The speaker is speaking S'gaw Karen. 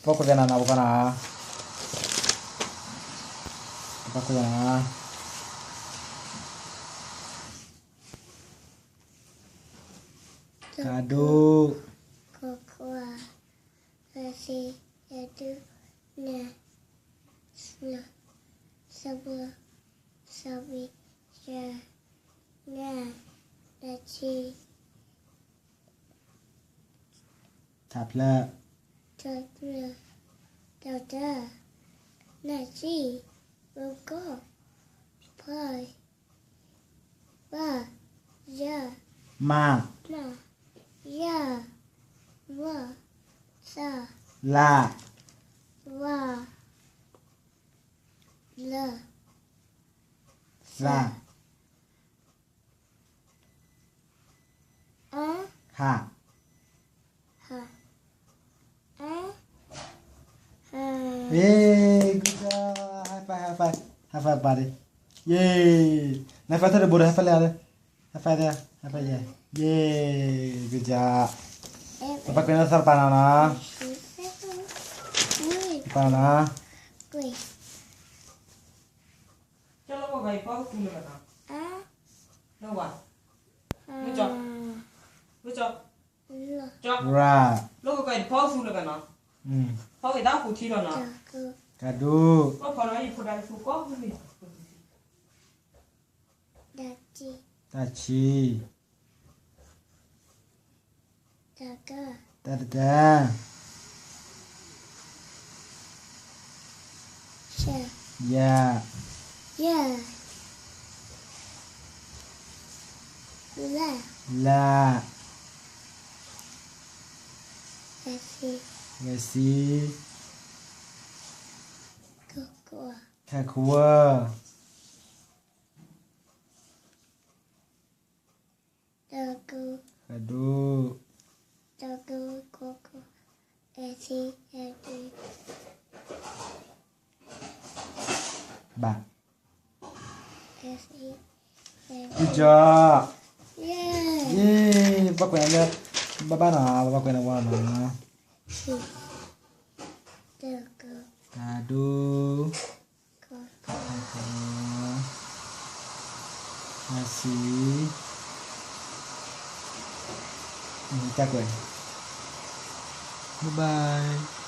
ပှၤကွဲးကနၤနီၤ ပှၤကွဲးနီၤ, ပှၤကွဲးကနၤနီၤ, တၢ်ဒိၣ်, ခွံ, သၢဆံ, ယဲၢ်ဆံ, နွံ, သၢဆံ, သၢဆံ, ယဲၢ်, နွံ, သၢဆံ ထးဖျၢၣ်, ထးဖျၢၣ်, တၢ်တၢ, နၢ်ဆံ, ဘီကီ, ဖီ, ဘၣ်, ယၢ်, မၢ်, မၢ်, ယၢ်, ဝၢ်, သၢ, လၢ်, ဝၢ်, လၢ်, သၢ, သၢ အီ, ဟး, ဟး, အီ, ဟး, ဟ့ good job, high five, high five, high five ပၢ်ဒ့, yay, high five ထီၣ်တဘိဒီး high five လဲၣ်, high five လဲၣ်, high five ယဲ, yay, good job, ပပၢ်ကွဲးနီၣ်သးတပၢ်နီၤနီၤ, တပၢ်နီၤနီၤ. ကၠီ လီၤကီးကီးအံၤဖီကသူလၢၤဘၣ်နီၤ, လီၤဝါ, ကၠီ, ကၠီ, ရၣ်, လီၤကီးကီးအံၤဖီကသူလၢၤဘၣ်နီၤ, ဖီက့ၤတၢ်ဃိထံလီၤနီၤ, တၢ်ဒိၣ်, ကီးဖီနီၤ ယဖိဒါကသူကီးဖီန့ၣ်, တၢ်ဆံ, တၢ်တၢ, ယဲၢ်, လၢ်, လၢ်, ဂဲၤဆံ, ခီခွါ, ခီခွါ တၢ်ဒိၣ်, တၢ်ဒိၣ်, ဘၣ်, good job, yay, ပပၢ်ကွဲးလၢ, ဘၣ်ဘၣ်နီၤ ပပၢ်ကွဲးလၢဝါနီၤ, တၢ်ဒိၣ်, ခီခွါ, နၢ်ဆံ, တၢ်ကွဲး, bye bye.